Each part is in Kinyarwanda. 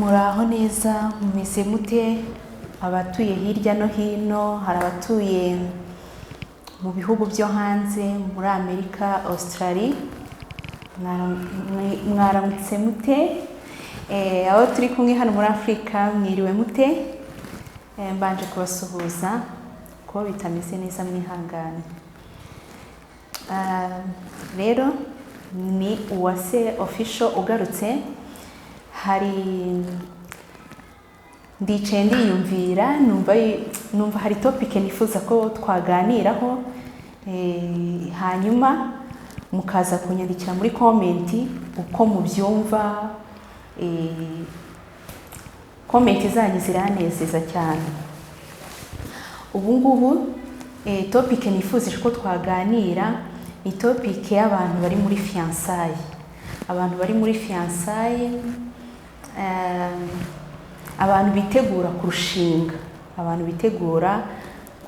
Muraho neza, mumeze mute? Abatuye hirya no hino, hari abatuye mu bihugu byo hanze, muri Amerika, Australia, mwaramutse mute? Abo turi kumwe hano muri Afurika, mwiriwe mute? Mbanje kubasuhuza, kuba bitameze neza mwihangane. Rero ni Uwase Official ugarutse. Hari ndicaye ndiyumvira, numva hari topic nifuza ko twaganiraho, hanyuma mukaza kunyandikira muri comment uko mubyumva. Comment zanyu ziranezeza cyane. Ubu ngubu topic nifuzije ko twaganira ni topic y'abantu bari muri fiançailles, abantu bari muri fiançailles, abantu bitegura kurushinga, abantu bitegura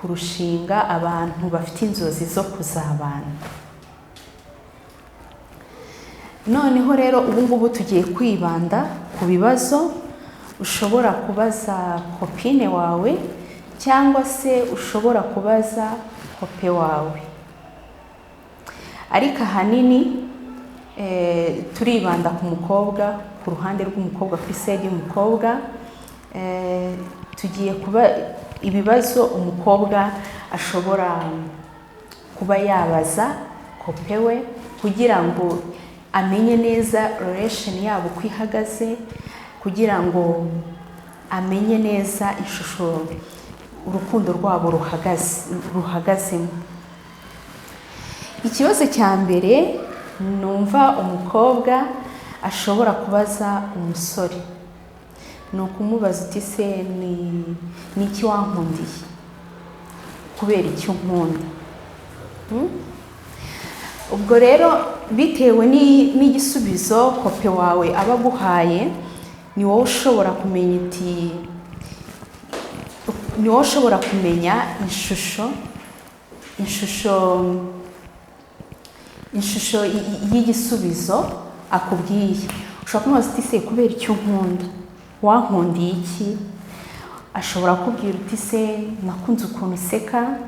kurushinga, abantu bafite inzozi zo kuzabana. Noneho rero ubu ngubu tugiye kwibanda ku bibazo ushobora kubaza copine wawe cyangwa se ushobora kubaza copain wawe, ariko ahanini turibanda ku mukobwa, ku ruhande rw'umukobwa, kuri side y'umukobwa. Tugiye kuba ibibazo umukobwa ashobora kuba yabaza copain we kugira ngo amenye neza relation yabo uko ihagaze, kugira ngo amenye neza ishusho urukundo rwabo ruhagazemo. Ikibazo cya mbere numva umukobwa ashobora kubaza umusore ni ukumubaza uti: "Se ni iki wankundiye? Kubera icyo unkunda?" Ubwo rero bitewe n'igisubizo copain wawe aba aguhaye, ni wowe ushobora kumenya uti, ni wowe ushobora kumenya ishusho y'igisubizo akubwiye. Ushobora kumubaza uti: "Se kubera icyo unkunda? Wankundiye iki?" Ashobora kukubwira uti: "Se nakunze ukuntu useka,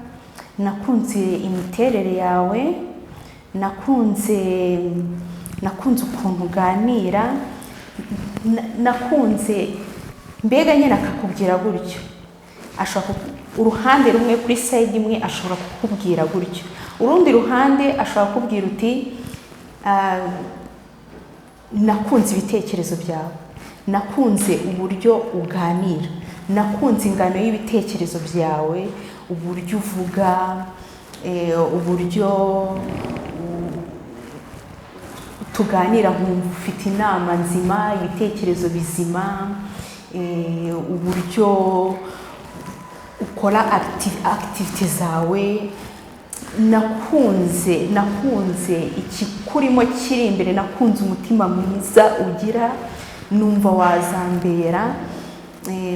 nakunze imiterere yawe, nakunze ukuntu uganira, nakunze", mbega nyine akakubwira gutyo. Ashobora uruhande rumwe, kuri side imwe ashobora kukubwira gutyo, urundi ruhande ashobora kukubwira uti: "Ah, nakunze ibitekerezo byawe, nakunze uburyo uganira, nakunze ingano y'ibitekerezo byawe, uburyo uvuga, uburyo tuganira nkumva ufite inama nzima, ibitekerezo bizima, uburyo ukora activité zawe, nakunze ikikurimo kiri imbere, nakunze umutima mwiza ugira, numva wazambera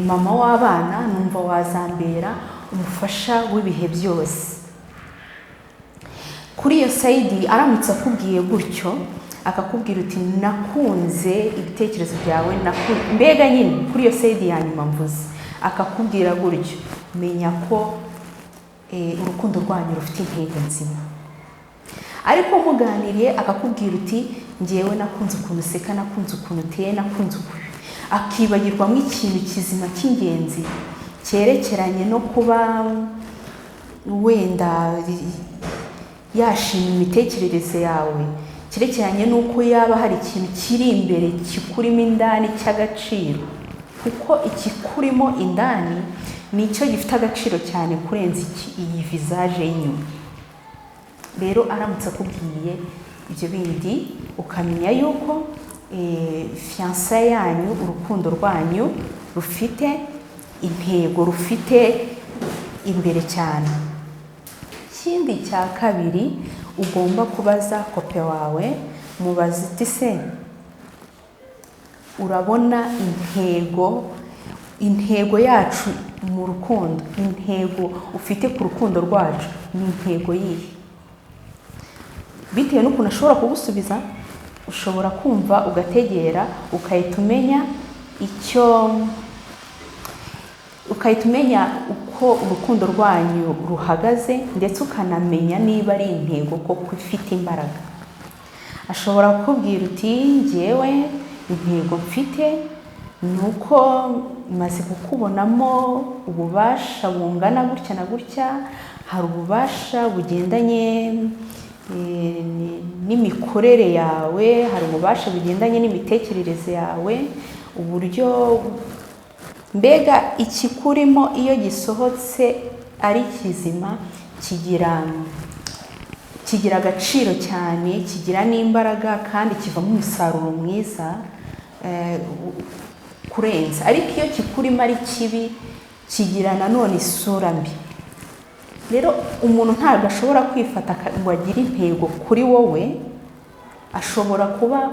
mama w'abana, numva wazambera umufasha w'ibihe byose." Kuri iyo side, aramutse akubwiye gutyo, akakubwira uti: "Nakunze ibitekerezo byawe," mbega nyine kuri iyo side ya nyuma mvuze, akakubwira gutyo, menya ko urukundo rwanyu rufite intego nzima. Ariko muganiriye akakubwira uti: "Ngewe nakunze ukuntu useka, nakunze ukuntu uteye, nakunze ukuntu", akibagirwamo ikintu kizima cy'ingenzi cyerekeranye no kuba wenda yashima imitekerereze yawe, cyerekeranye n'uko yaba hari ikintu kiri imbere kikurimo indani cy'agaciro, kuko ikikurimo indani nicyo gifite agaciro cyane kurenza iyi visage y'inyuma. Rero aramutse akubwiye ibyo bindi, ukamenya yuko fiançailles yanyu, urukundo rwanyu rufite intego, rufite imbere cyane. Ikindi cya kabiri ugomba kubaza copain wawe, mubaza uti: "Se urabona intego yacu mu rukundo, intego ufite ku rukundo rwacu ni intego yihe?" Bitewe n'ukuntu ashobora kugusubiza, ushobora kumva ugategera, ugahita umenya icyo ukahita umenya uko urukundo rwanyu ruhagaze, ndetse ukanamenya niba ari intego koko ifite imbaraga. Ashobora kukubwira uti njyewe intego mfite ni uko maze kukubonamo ububasha bungana gutya na gutya, hari ububasha bugendanye n'imikorere yawe, hari ububasha bugendanye n'imitekerereze yawe, uburyo mbega ikikurimo iyo gisohotse ari kizima kigira agaciro cyane, kigira n'imbaraga kandi kivamo umusaruro mwiza kurenza. Ariko iyo kikurimo ari kibi kigira nanone isura mbi. Rero umuntu ntabwo ashobora kwifata ngo agire intego kuri wowe, ashobora kuba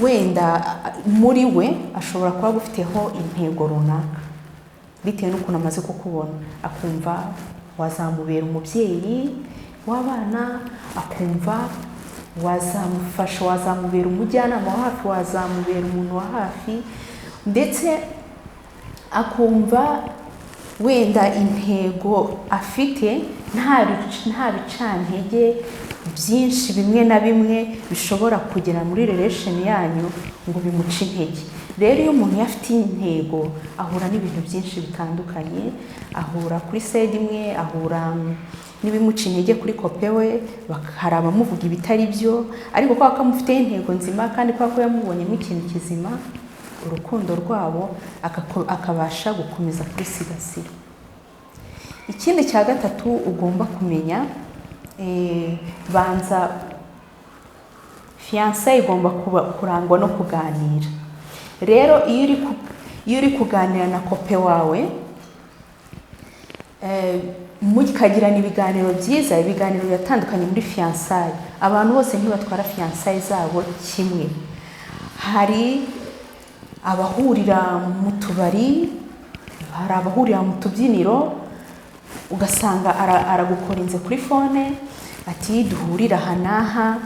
wenda muri we ashobora kuba agufiteho intego runaka bitewe n'ukuntu amaze kukubona, akumva wazamubera umubyeyi w'abana, akumva wazamufasha, wazamubera umujyanama wa hafi, wazamubera umuntu wa hafi, ndetse akumva wenda intego afite nta bicantege byinshi bimwe na bimwe bishobora kugera muri relation yanyu ngo bimuce intege. Rero iyo umuntu afite intego ahura n'ibintu byinshi bitandukanye, ahura kuri side imwe, ahura n'ibimuca intege kuri kope we, hari abamuvuga ibitari byo, ariko kubera ko amufiteho intego nzima kandi kubera ko yamubonyemo ikintu kizima, urukundo rwabo akabasha gukomeza kurusigasira. Ikindi cya gatatu ugomba kumenya, banza fiançailles igomba kurangwa no kuganira. Rero iyo uri kuganira na kope wawe, mukagirana ibiganiro byiza, ibiganiro biratandukanye muri fiançailles. Abantu bose ntibatwara fiançailles zabo kimwe. Hari abahurira mu tubari, hari abahurira mu tubyiniro, ugasanga aragukorinze kuri phone ati duhurire aha n'aha,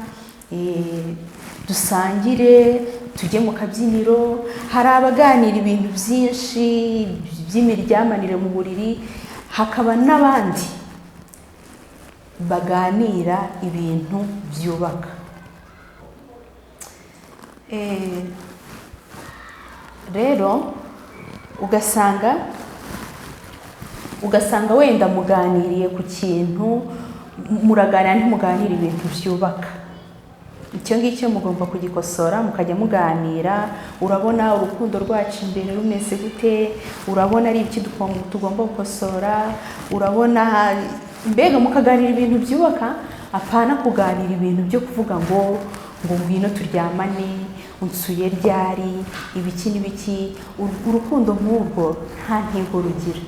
dusangire, tujye mu kabyiniro. Hari abaganira ibintu byinshi by'imiryamanire mu buriri, hakaba n'abandi baganira ibintu byubaka. Rero ugasanga wenda muganiriye ku kintu, muraganira ntimuganire ibintu byubaka. Icyo ngicyo mugomba kugikosora, mukajya muganira. Urabona urukundo rwacu imbere rumeze gute? Urabona ari ibiki tugomba gukosora? Urabona mbega mukaganira ibintu byubaka, apana kuganira ibintu byo kuvuga ngo ngwino turyamane, unsuye ryari, ibiki n'ibiki. Urukundo nk'urwo nta ntego rugira.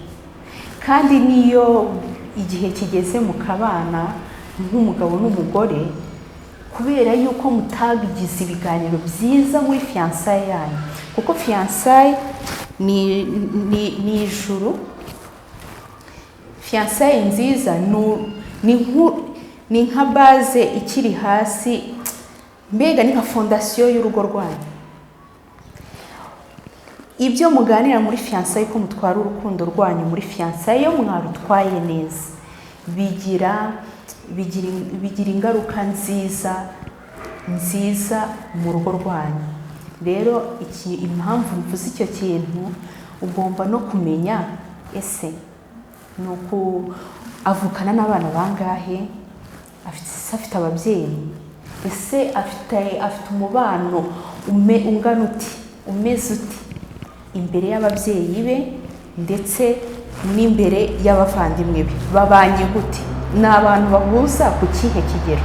Kandi niyo igihe kigeze mukabana nk'umugabo n'umugore, kubera yuko mutagize ibiganiro byiza muri fiançailles yanyu, kuko fiançailles ni ijuru. Fiançailles nziza ni nka base ikiri hasi, mbega ni nka fondation y'urugo rwanyu. Ibyo muganira muri fiançailles, ko mutwara urukundo rwanyu muri fiançailles, iyo mwarutwaye neza bigira ingaruka nziza mu rugo rwanyu. Rero impamvu mvuze icyo kintu, ugomba no kumenya ese ni uku avukana n'abana bangahe, afite ababyeyi, ese afite umubano ungana uti, umeze uti imbere y'ababyeyi be ndetse n'imbere y'abavandimwe be, babanye gute, ni abantu bahuza ku kihe kigero,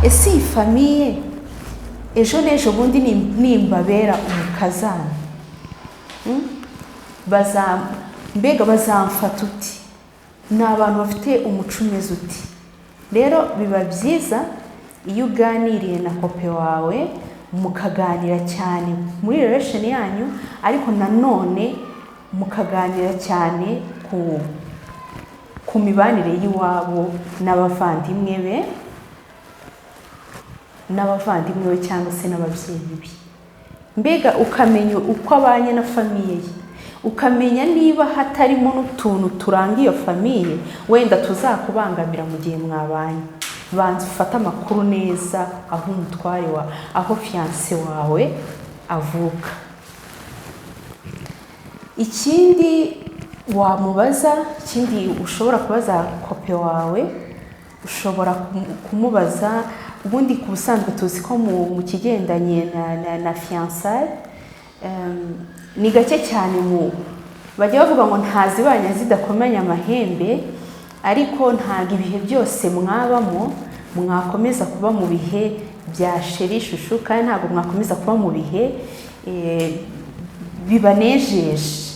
ese iyi famille ejo n'ejo bundi nimbabera umukazana, mbega bazamfata uti, ni abantu bafite umuco umeze uti. Rero biba byiza iyo uganiriye na kope wawe, mukaganira cyane muri relation yanyu, ariko nanone mukaganira cyane ku mibanire y'iwabo n'abavandimwe be, cyangwa se n'ababyeyi be. Mbega ukamenya uko abanye na famille ye, ukamenya niba hatarimo n'utuntu turanga iyo famille wenda tuzakubangamira mu gihe mwabanye. Banza ufate amakuru neza aho umutware wa, aho fiancé wawe avuka. Ikindi wamubaza, ikindi ushobora kubaza copain wawe, ushobora kumubaza. Ubundi ku busanzwe tuzi ko mu kigendanye na fiançailles, ni gake cyane mu bajya bavuga ngo ntazibanye zidakomanya amahembe, ariko ntabwo ibihe byose mwabamo mwakomeza kuba mu bihe bya chéri chouchou, kandi ntabwo mwakomeza kuba mu bihe bibanejeje.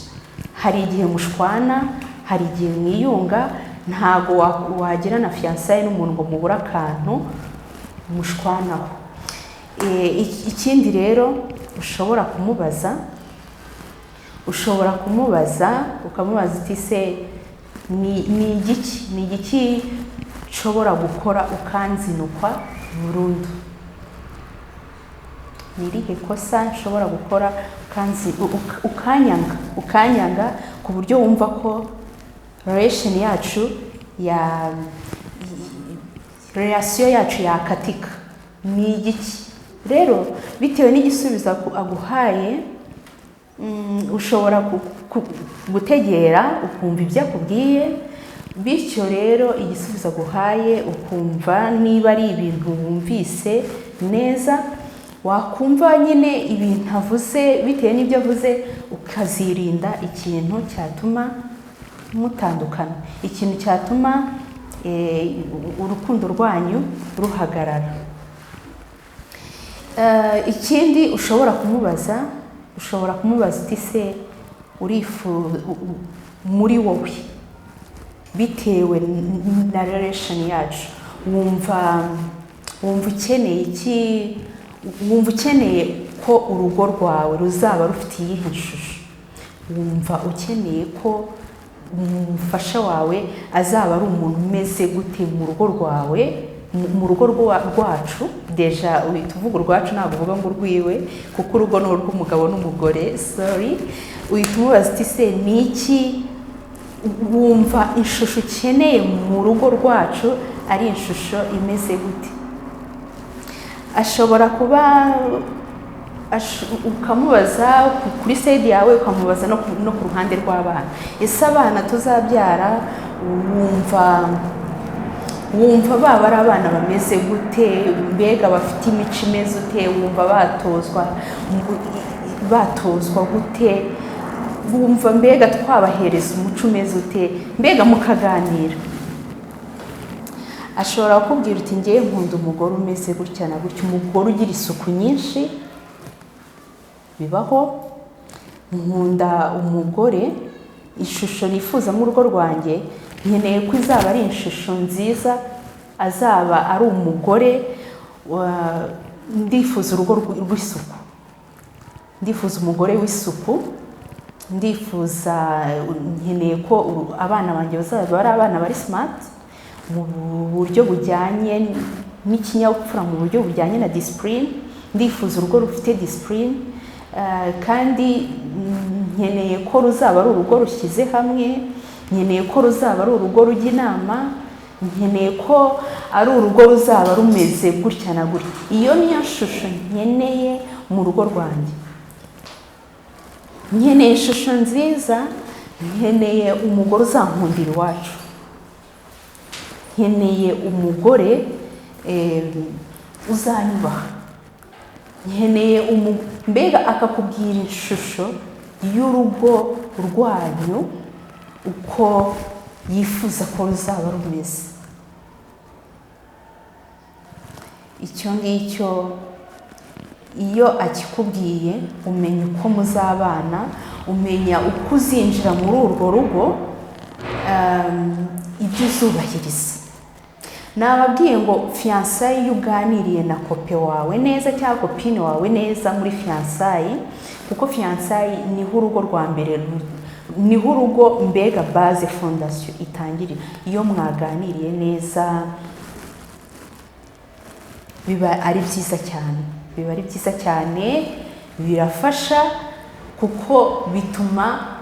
Hari igihe mushwana, hari igihe mwiyunga. Ntabwo wagira na fiançailles n'umuntu ngo mubure akantu mushwanaho. Ikindi rero ushobora kumubaza, ushobora kumubaza ukamubaza uti: "Se ni igiki nshobora gukora ukanzinukwa burundu? Ni irihe kosa nshobora gukora ukanyanga ku buryo wumva ko relation yacu ya relation yacu yakatika? Ni igiki?" Rero bitewe n'igisubizo aguhaye, ushobora gutegera ukumva ibyo akubwiye. Bityo rero igisubizo aguhaye ukumva niba ari ibintu wumvise neza, wakumva nyine ibintu avuze, bitewe n'ibyo avuze ukazirinda ikintu cyatuma mutandukana, ikintu cyatuma urukundo rwanyu ruhagarara. Ikindi ushobora kumubaza, ushobora kumubaza uti: "Se muri wowe, bitewe na relation yacu, wumva ukeneye iki? Wumva ukeneye ko urugo rwawe ruzaba rufite iyihe shusho? Wumva ukeneye ko umufasha wawe azaba ari umuntu umeze gute mu rugo rwawe, mu rugo rwacu?" Déjà uhita uvuga urwacu, ntabwo uvuga ngo urwiwe, kuko urugo ni urw'umugabo n'umugore, sorry. Uhita umubaza uti: "Se ni iki wumva ishusho ukeneye mu rugo rwacu ari ishusho imeze gute?" Ashobora kuba ukamubaza kuri side yawe, ukamubaza no ku ruhande rw'abana: "Ese abana tuzabyara wumva baba ari abana bameze gute? Mbega bafite imico imeze ute? Wumva batozwa gute? Wumva mbega twabahereza umuco umeze ute?" Mbega mukaganira. Ashobora kukubwira uti: "Ngewe nkunda umugore umeze gutya na gutya, umugore ugira isuku nyinshi." Bibaho. "Nkunda umugore, ishusho nifuza mu rugo rwanjye nkeneye ko izaba ari ishusho nziza, azaba ari umugore ndifuza urugo rw'isuku, ndifuza umugore w'isuku, ndifuza, nkeneye ko abana banjye bazaba ari abana bari smart mu buryo bujyanye n'ikinyabupfura, mu buryo bujyanye na discipline. Ndifuza urugo rufite discipline, kandi nkeneye ko ruzaba ari urugo rushyize hamwe, nkeneye ko ruzaba ari urugo rujya inama, nkeneye ko ari urugo ruzaba rumeze gutya na gutya. Iyo niyo shusho nkeneye mu rugo rwanjye. Nkeneye ishusho nziza, nkeneye umugore uzankundira iwacu, nkeneye umugore uzanyubaha, nkeneye mbega akakubwira ishusho y'urugo rwanyu uko yifuza ko ruzaba rumeze. Icyo ngicyo iyo akikubwiye, umenya uko muzabana, umenya uko uzinjira muri urwo rugo, ibyo uzubahiriza. Nababwiye ngo fiançailles, iyo uganiriye na copain wawe neza cyangwa copine wawe neza muri fiançailles, kuko fiançailles niho urugo rwa mbere niho urugo mbega base, fondation itangirira. Iyo mwaganiriye neza biba ari byiza cyane, biba ari byiza cyane. Birafasha kuko bituma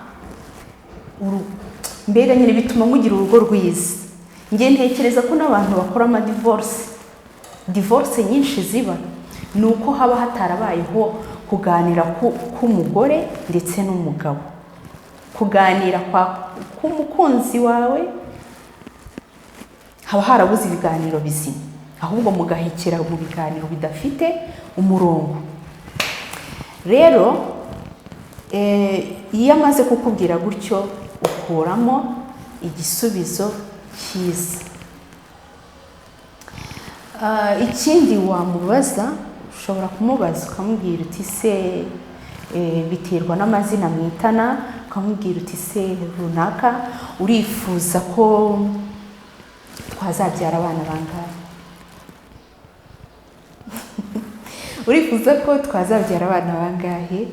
mbega nyine bituma mugira urugo rwiza. Njye ntekereza ko n'abantu bakora ama divorce nyinshi ziba ni uko haba hatarabayeho kuganira k'umugore ndetse n'umugabo, kuganira k'umukunzi wawe, haba harabuze ibiganiro bizima, ahubwo mugahekera mu biganiro bidafite umurongo. Rero iyo amaze kukubwira gutyo, ukuramo igisubizo cyiza. Ikindi wamubaza, ushobora kumubaza ukamubwira uti se, biterwa n'amazina mwitana, ukamubwira uti se runaka, urifuza ko twazabyara abana bangahe? Urifuza ko twazabyara abana bangahe?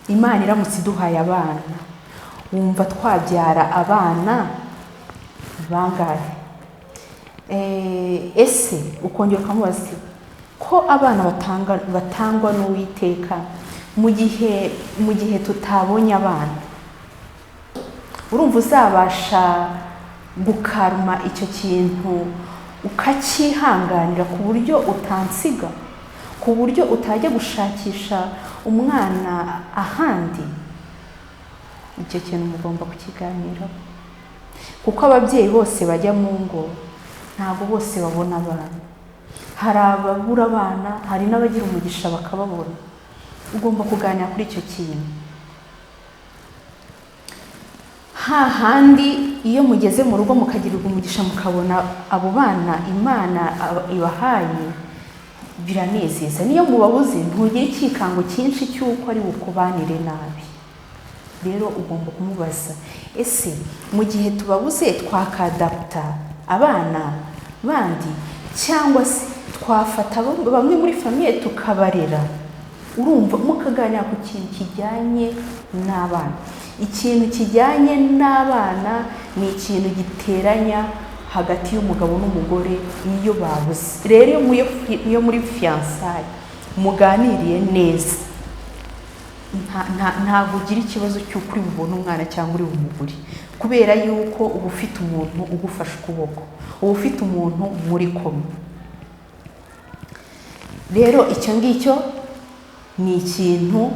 Imana iramutse iduhaye abana, wumva twabyara abana bangahe? Ese ukongera ukamubaza ko abana batangwa n'Uwiteka mu gihe tutabonye abana, urumva uzabasha gukaruma icyo kintu ukacyihanganira ku buryo utansiga, ku buryo utajya gushakisha umwana ahandi? Icyo kintu mugomba kukiganiraho, kuko ababyeyi bose bajya mu ngo ntabwo bose babona abana. Hari ababura abana, hari n'abagira umugisha bakababona. Ugomba kuganira kuri icyo kintu. Hahandi iyo mugeze mu rugo mukagirirwa umugisha mukabona abo bana Imana ibahaye, biranezeza. Niyo mubabuze ntugire ikikango cyinshi cy'uko ari bukubanire nabi. Rero ugomba kumubaza, ese mu gihe tubabuze twakadapta abana bandi, cyangwa se twafata bamwe muri famiye tukabarera? Urumva mukaganira ku kintu kijyanye n'abana. Ikintu kijyanye n'abana ni ikintu giteranya hagati y'umugabo n'umugore iyo babuze. Rero iyo muri fiançailles muganiriye neza, ntabwo ugira ikibazo cy'uko uri bubone umwana cyangwa uri bumugure, kubera yuko uba ufite umuntu ugufasha ukuboko, uba ufite umuntu muri kumwe. Rero icyo ngicyo ni ikintu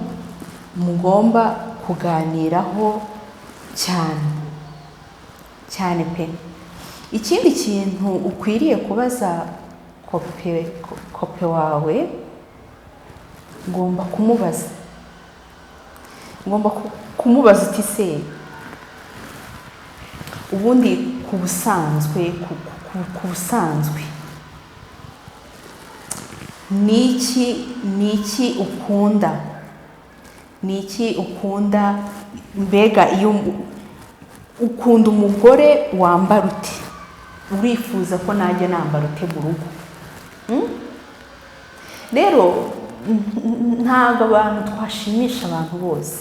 mugomba kuganiraho cyane cyane pe. Ikindi kintu ukwiriye kubaza kope wawe, ngomba kumubaza, ngomba kumubaza uti se ubundi ku busanzwe niki ukunda, niki ukunda? Mbega iyo ukunda umugore wambara ute? Urifuza ko najya nambara ute mu rugo? Rero ntabwo abantu twashimisha abantu bose,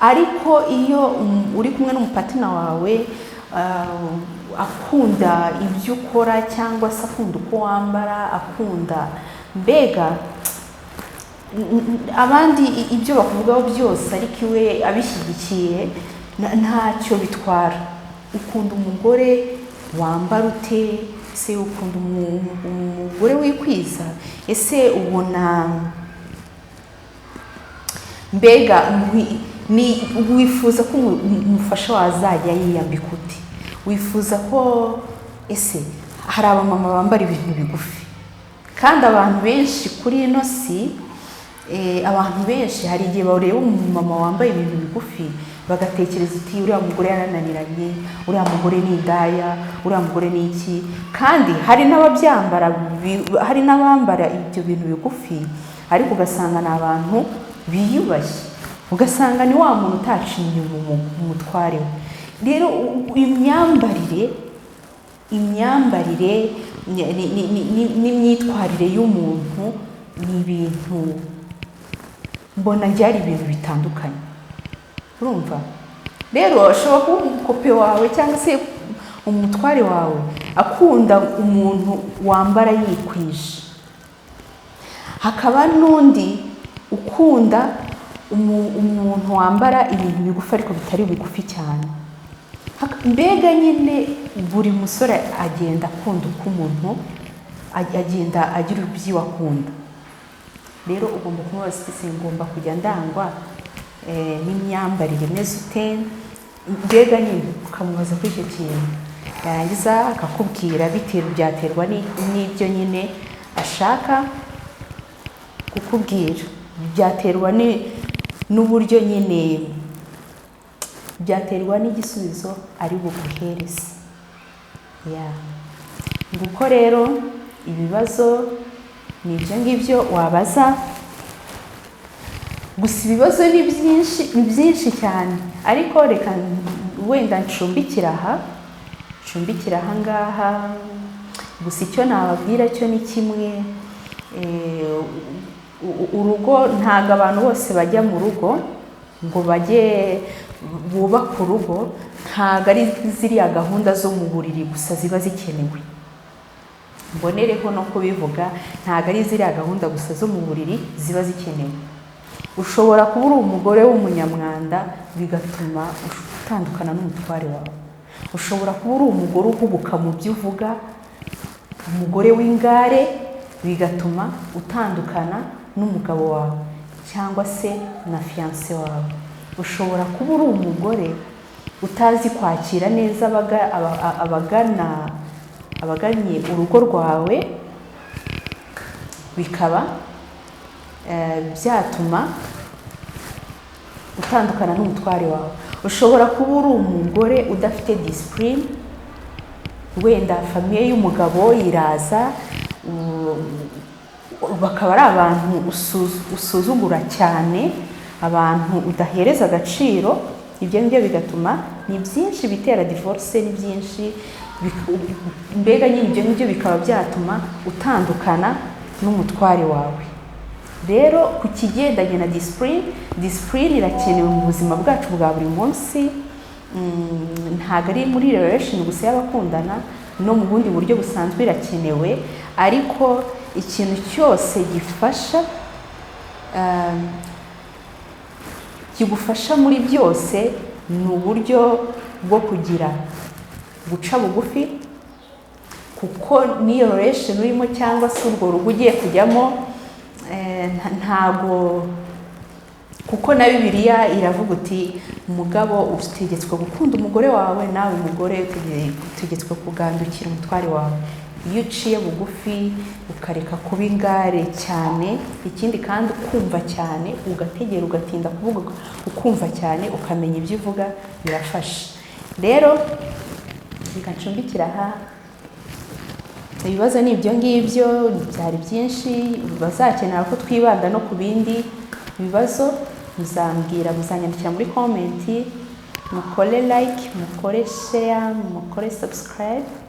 ariko iyo uri kumwe n'umupatina wawe akunda ibyo ukora cyangwa se akunda uko wambara, akunda mbega abandi ibyo bakuvugaho byose ariko iwe abishyigikiye, ntacyo bitwara. Ukunda umugore wambara ute? Ese ukunda umugore wikwiza? Ese ubona mbega wifuza ko umufasha wazajya yiyambika ute? Wifuza ko ese hari abamama bambara ibintu bigufi, kandi abantu benshi kuri ino si, abantu benshi hari igihe bareba umumama wambaye ibintu bigufi bagatekereza uti uriya mugore yarananiranye, uriya mugore ni indaya, uriya mugore ni iki. Kandi hari n'ababyambara, hari n'abambara ibyo bintu bigufi, ariko ugasanga ni abantu biyubashye, ugasanga ni wa muntu utaciye umutware we. Rero imyambarire n'imyitwarire y'umuntu ni ibintu mbona byari ibintu bitandukanye. Urumva rero ashobora kuba umukope wawe cyangwa se umutware wawe akunda umuntu wambara yikwije, hakaba n'undi ukunda umuntu wambara ibintu bigufi ariko bitari bigufi cyane. Mbega nyine buri musore agenda akunda uko umuntu agenda agira ibyo akunda. Rero ugomba kumubaza uti: "Ngomba kujya ndangwa n'imyambarire imeze ute?" Mbega nyine ukamubaza kuri icyo kintu, yarangiza akakubwira. Bitewe, byaterwa n'ibyo nyine ashaka kukubwira, byaterwa n'uburyo nyine, byaterwa n'igisubizo ari buguhereze. Ya, nguko rero ibibazo ni ibyo ngibyo wabaza. Gusa ibibazo ni byinshi, ni byinshi cyane, ariko reka wenda ncumbikira aha ngaha. Gusa icyo nababwira cyo ni kimwe: urugo, ntabwo abantu bose bajya mu rugo ngo bajye bubake urugo. Ntabwo ari ziriya gahunda zo mu buriri gusa ziba zikenewe. Mbonereho no kubivuga, ntabwo ari ziriya gahunda gusa zo mu buriri ziba zikenewe. Ushobora kuba uri umugore w'umunyamwanda, bigatuma utandukana n'umutware wawe. Ushobora kuba uri umugore uhubuka mu byo uvuga, umugore w'ingare, bigatuma utandukana n'umugabo wawe cyangwa se na fiancé wawe. Ushobora kuba uri umugore utazi kwakira neza abagannye urugo rwawe, bikaba byatuma utandukana n'umutware wawe. Ushobora kuba uri umugore udafite discipline, wenda famille y'umugabo iraza, bakaba ari abantu usuzugura cyane, abantu udahereza agaciro. Ibyo ngibyo bigatuma, ni byinshi bitera divorce, ni byinshi. Mbega nyine ibyo ngibyo bikaba byatuma utandukana n'umutware wawe. Rero ku kigendanye na discipline, discipline irakenewe mu buzima bwacu bwa buri munsi. Ntabwo ari muri relation gusa y'abakundana, no mu bundi buryo busanzwe irakenewe. Ariko ikintu cyose gifasha, kigufasha muri byose, ni uburyo bwo kugira guca bugufi, kuko n'iyo relation urimo cyangwa se urwo rugo ugiye kujyamo, ntago, kuko na Bibiliya iravuga uti: "Umugabo utegetswe gukunda umugore wawe, nawe umugore utegetswe kugandukira umutware wawe." Iyo uciye bugufi, ukareka kuba ingare cyane, ikindi kandi ukumva cyane, ugategera, ugatinda kuvuga, ukumva cyane, ukamenya ibyo uvuga, birafasha. Rero reka ncumbikira aha. Ibibazo ni ibyo ngibyo, byari byinshi. Bazakenera ko twibanda no ku bindi bibazo, muzambwira, muzanyandikira muri comment. Mukore like, mukore share, mukore subscribe.